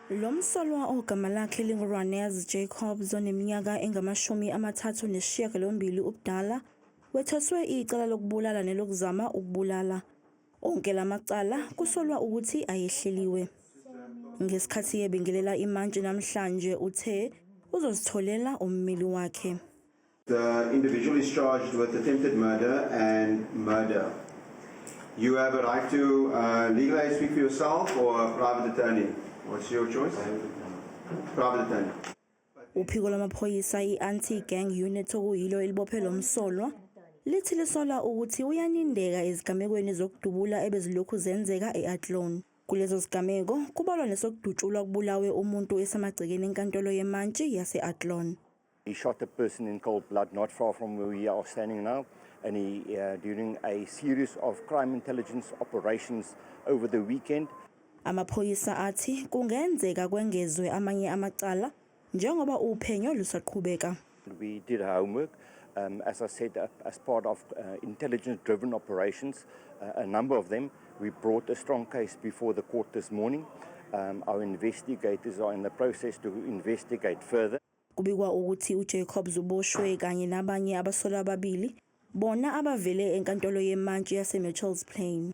Lo msolwa ogama lakhe linguRanez Jacobs oneminyaka engu-38 ubudala wetheswe icala lokubulala nelokuzama ukubulala. Onke lamacala kusolwa ukuthi ayehleliwe. Ngesikhathi ebingelela imantshi namhlanje, uthe uzozitholela ummeli wakhe. The individual is charged with attempted murder and murder. You have a right to legal aid, speak for yourself, or a private attorney. What's your choice? Private attorney. Uphiko lwamaphoyisa i-Anti-Gang Unit, okuyilo elibophe lo msolwa, lithi lisola ukuthi uyanindeka ezigamekweni zokudubula ebezilokhu zenzeka e-Athlone. Kulezo zigameko kubalwa nesokudutshulwa kubulawe umuntu esemagcekeni enkantolo yemantshi yase-Athlone. He shot a person in cold blood not far from where we are standing now. And he, during a series of crime intelligence operations over the weekend, Amaphoyisa athi kungenzeka kwengezwe amanye amacala njengoba uphenyo lusaqhubeka. We did our homework. As I said, as part of intelligence driven operations, a number of them, we brought a strong case before the court this morning. Our investigators are in the process to investigate further. Kubikwa ukuthi uJacobs uboshwe kanye nabanye abasolwa ababili, bona abavele enkantolo yemantshi yaseMitchells Plain.